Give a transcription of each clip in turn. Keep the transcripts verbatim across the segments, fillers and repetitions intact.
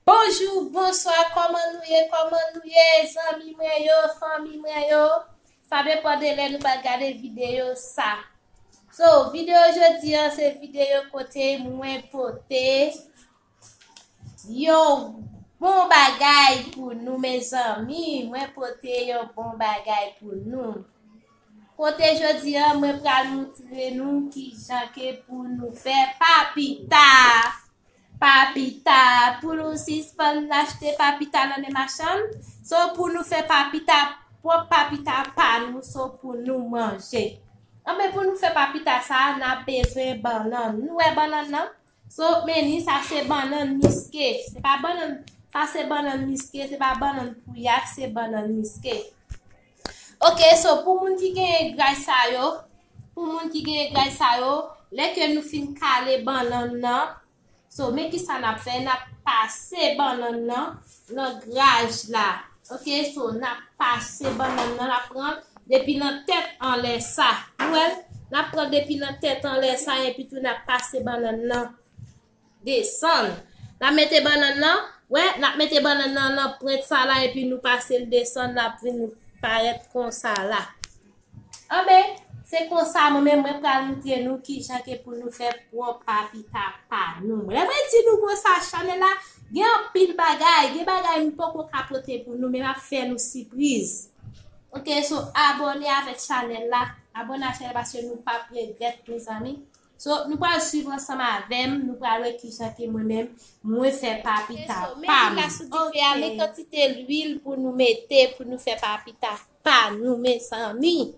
Bonjou, bonswa, kòman nou ye, kòman nou ye, zanmi mwen yo, fanmi mwen yo? Sa depann de lè nou pral gade videyo sa. So, videyo jodi an se videyo kote mwen pote yon bon bagay pou nou, mezanmi. Mwen pote yon bon bagay pou nou. Kote jodi an, mwen pral moutre nou kijan ke pou nou fè papita. Papita, pou nou sispann achte papita nan men machann. So, pou nou fè papita, pwòp papita pa nou, so pou nou manje. Anben, pou nou fè papita sa, n ap bezwen bannann. Nou wè bannann nan? So, men ni sa se bannann miske. Se pa bannann, sa se bannann miske, se pa bannann pouyak, se bannann miske. Ok, so pou moun ki genyen graj sa yo, pou moun ki genyen graj sa yo, lè ke nou fin kale bannann nan, so men kisa n ap fè, n ap pase bannann nan nan graj la. Ok, so n ap pase bannann nan, n ap pran depi nan tèt anlè sa. Nou wè l? N ap pran depi nan tèt anlè sa, epi tou n ap pase bannann nan desann. N ap mete bannann nan, wè, n ap mete bannann nan nan pwent sa la, epi nou pase l desann, l ap vin parèt konsa la. Anben, se konsa, mwen menm, mwen pral moutre nou kijan ke pou nou fè pwòp papita pa nou. Lè mwen di nou konsa, chanèl la, gen anpil bagay, gen bagay m poko ka pote pou nou, men m ap fè nou sipriz. Ok, so abòne avèk chanèl la, abòne a chanèl la, paske nou p ap regrèt, mezanmi. So, nou pral swiv ansanm avè m, nou pral wè kijan ke mwen menm, mwen fè papita pa m. Ok, so, men lwil la sou dife a, men kantite lwil pou nou mete, pou nou fè papita pa nou, mezanmi.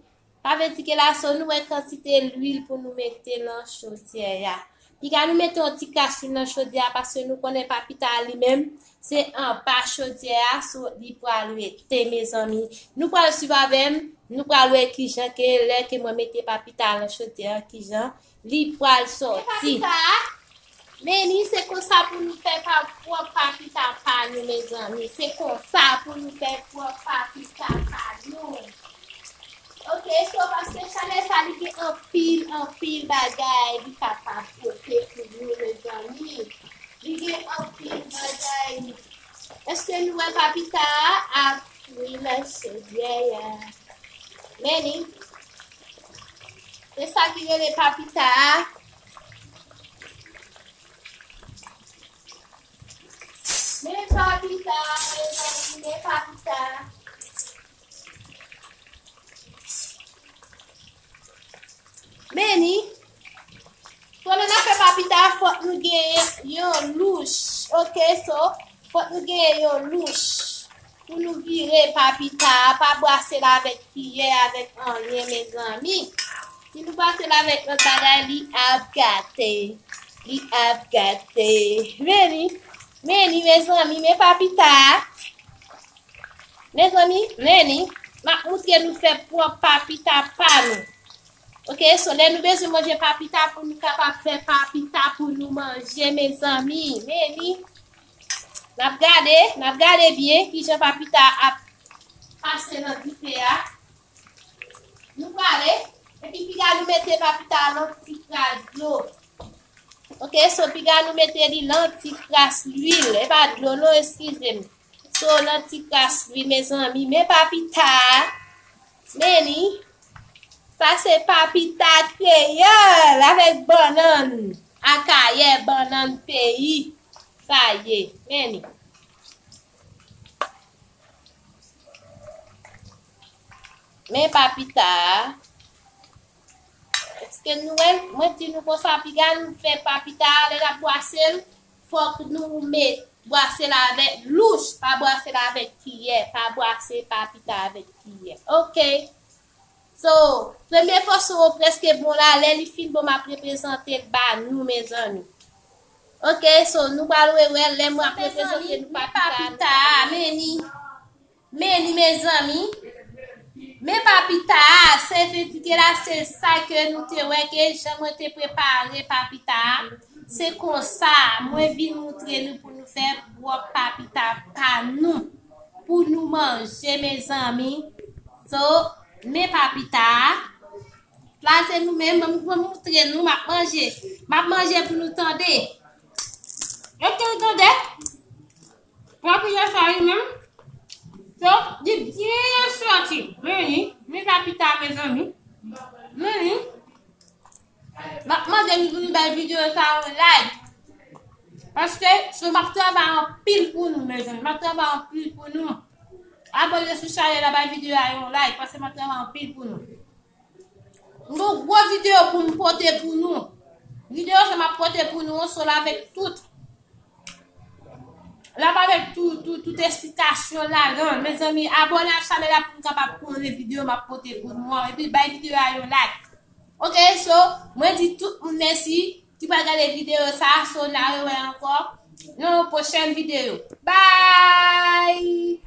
Sa vle di ke la, so, nou wè kantite lwil pou nou mete nan chodyè a. Piga nou mete yon ti kras lwil nan chodyè a, paske nou konnen papita a li menm, se anba chodyè a, so, li pral rete, mezanmi. Nou pral swiv avè m, nou pral wè kijan ke lè ke mwen mete papita a nan chodyè a, kijan li pral sòti. Papita a, men ni se konsa pou nou fè pa, pwòp papita pa nou, mezanmi. Se konsa pou nou fè pwòp papita pa nou. Ok, so paske chanèl sa li gen anpil, anpil bagay li kapab pote pou nou, mezanmi. Li gen anpil bagay. Èske nou wè papita a ap fri nan chodyè a? Men ni. Se sa ki rele papita a. Men papita, mezanmi, men papita. Men ni. So, lè n ap fè papita, fòk nou genyen yon louch. Ok, so, fòk nou genyen yon louch. Pou nou vire papita a, pa bwase l avèk kiyè, avèk anyen, mezanmi. Si nou bwase l avèk lòt bagay, li ap gate. Li ap gate. Men ni, men ni, mezanmi, men papita a. Mezanmi, men ni, m ap moutre nou fè pwòp papita pa nou. Ok, so lè nou bezwen manje papita pou nou kapab fè papita pou nou manje, mezanmi. Men ni, n ap gade, n ap gade byen kijan papita ap pase nan dife a. Nou prale, epi piga nou mete papita a nan ti kras dlo. Ok, so piga nou mete li nan ti kras lwil. E pa dlo non, eskize m. So, nan ti kras lwil, mezanmi. Men papita a. Men ni. Sa se papita kreyòl avèk bannann. Akayè, bannann peyi. Sa ye. Men ni. Men papita a. Èske nou wè? Mwen di nou konsa, piga nou fè papita a, lè n ap bwase l, fòk nou met, bwase l avèk louch, pa bwase l avèk kiyè, pa bwase papita avèk kiyè. Ok. So, premye fason an prèske bon la, lè li fin bon, m ap reprezante l ba nou, mezanmi. Ok, so, nou pral wè, wè, lè m ap reprezante nou papita a, men ni. Men ni, mezanmi. Men papita a, se vle di ke la, se sa ke nou te wè ke jan mwen te prepare papita a. Se konsa, mwen vin moutre nou pou nou fè pwòp papita pa nou. Pou nou manje, mezanmi. So, men papita a. La, se nou menm, mwen moutre nou, m ap manje. M ap manje pou nou tande. Ok, tande. Pran videyo sa wi menm. So, li byen soti. Men li, men sa pita, mezanmi. Men li. M ap mande nou pou nou bay videyo sa yon like. Paske, so, m ap travay anpil pou nou, mezanmi. M ap travay anpil pou nou. Abòne sou chanèl la, bay videyo a yon like. Paske m ap travay anpil pou nou. M gon gwo videyo pou m pote pou nou. Videyo sa m ap pote pou nou, so l avèk tout. L ap avèk tout, tout, tout esplikasyon ladan. Mezanmi, abòne ak chanèl la pou m kapab konnen videyo m ap pote pou nou an. Epi bay videyo a yon like. Ok, so, mwen di tout moun mèsi ki pral gade videyo sa, so n a rewè ankò nan yon pwochèn videyo. Bye!